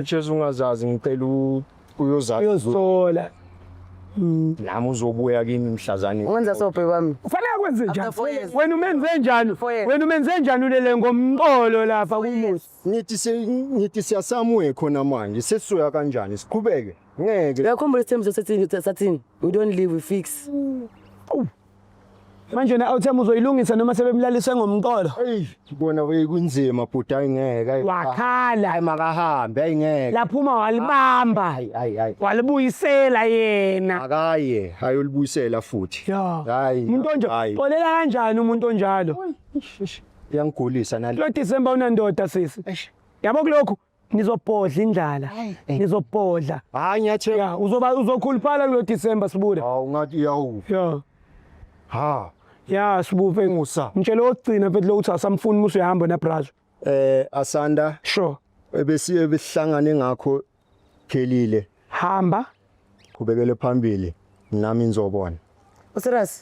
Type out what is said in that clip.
Jesu, ungazazi, ngicela uyozazi. Uyozola. Nami uzobuya kimi mhlazane. Ungenza so, babe wami. Ufanele kwenze njani? 4 years. Wena umenze njani? 4 years. Wena umenze njani ulele ngomqolo lapha kumusi? Ngithi siyasamuye khona manje, sesizoya kanjani, siqhubeke? Ngeke. Uyakhumbula isithembiso sathini? Sathini? We don't live, we fix. Manje na awuthemba uzoyilungisa noma sebemlalise ngomqolo? Eyi, bona we, kunzima bhuti, ayingeke, ayi. Wakhala. Hayi, makahambe, ayingeke. Laphuma walibamba. Hayi, hayi, hayi. Walibuyisela yena. Akaye ayolibuyisela futhi. Ya. Hayi. Umuntu onjalo. Hayi. Xolela kanjani umuntu onjalo? Iyangigulisa nale. Lo December unandoda, sisi. Yabo, kulokhu nizobhodla indlala. Nizobhodla. Hayi, ngiyathemba. Ya, uzoba uzokhuluphala kulo December, sibuda. Hawu, ngathi yawu. Ya. Ha. Ya, sibufe. Musa. Mtshelo wokugcina, mfethu, lokuthi asamfuni musu uyahamba na brazo. Asanda. Sure. Ebesiye besihlangane ngakho phelile. Hamba. Qhubekele phambili. Nami ngizobona. Userious?